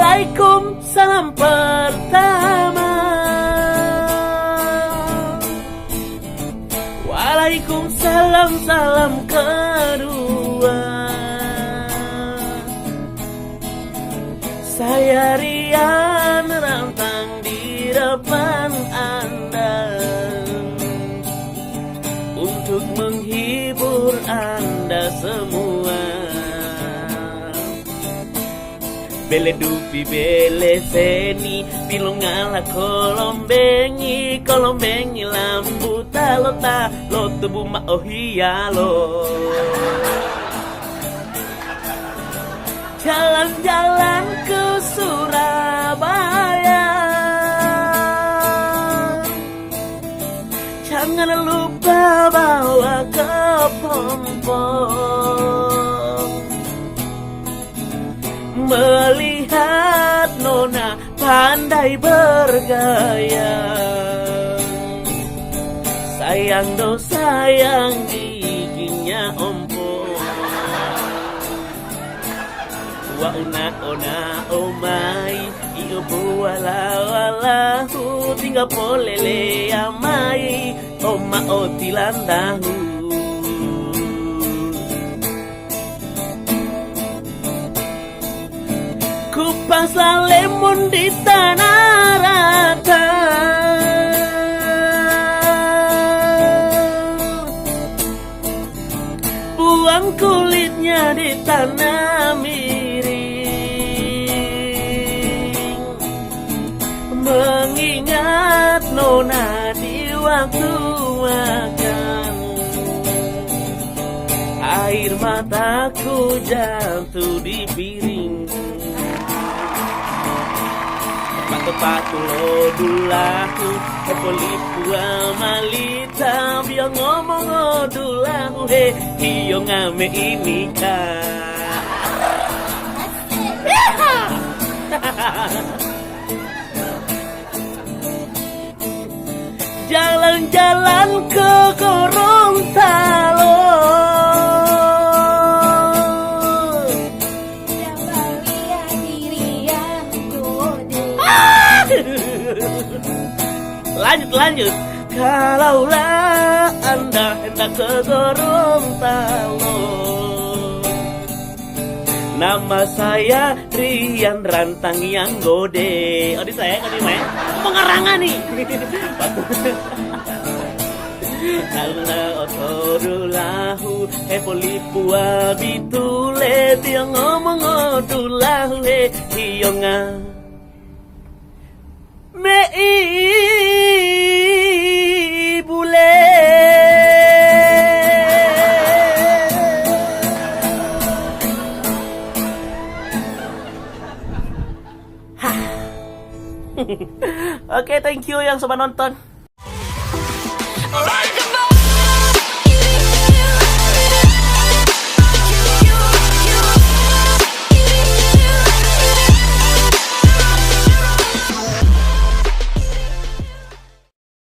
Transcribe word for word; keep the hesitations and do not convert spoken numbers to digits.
Assalamualaikum, salam pertama. Waalaikumsalam, salam kedua. Saya Rian, rantang di depan Anda untuk menghibur Anda semua. Bele dupi, bele seni, pilongala kolombengi, kolombengi lambuta lo ta lo tubu ma'o hiyalo. Jalan-jalan ke Surabaya, jangan lupa bawa kepompong. Melihat nona pandai bergaya, sayang do sayang giginya ompong. Wa una ona omai, iyo buwala-walahu, tinggal poleleya mai, oma otilandahu. Kupas lalemon di tanah rata, buang kulitnya di tanah miring. Mengingat nona di waktu makan, air mataku jatuh di piring. Pato-pato lo dulahu, epolipu amalita, biyo ngomong o dulahu, he, hiyo ngame inika. Jalan-jalan ke Gorontalo. Lanjut, lanjut. Kalaulah Anda hendak ke Gorontalo, nama saya Rian Rantang yang Gode. Odi saya, odi, Mas. Mengarangani. Karena otodulahu, he, polipu abitule, tiyo ngomong odulahu, he, hiyo nga. Mei bule. Hah. Oke, thank you yang sudah nonton.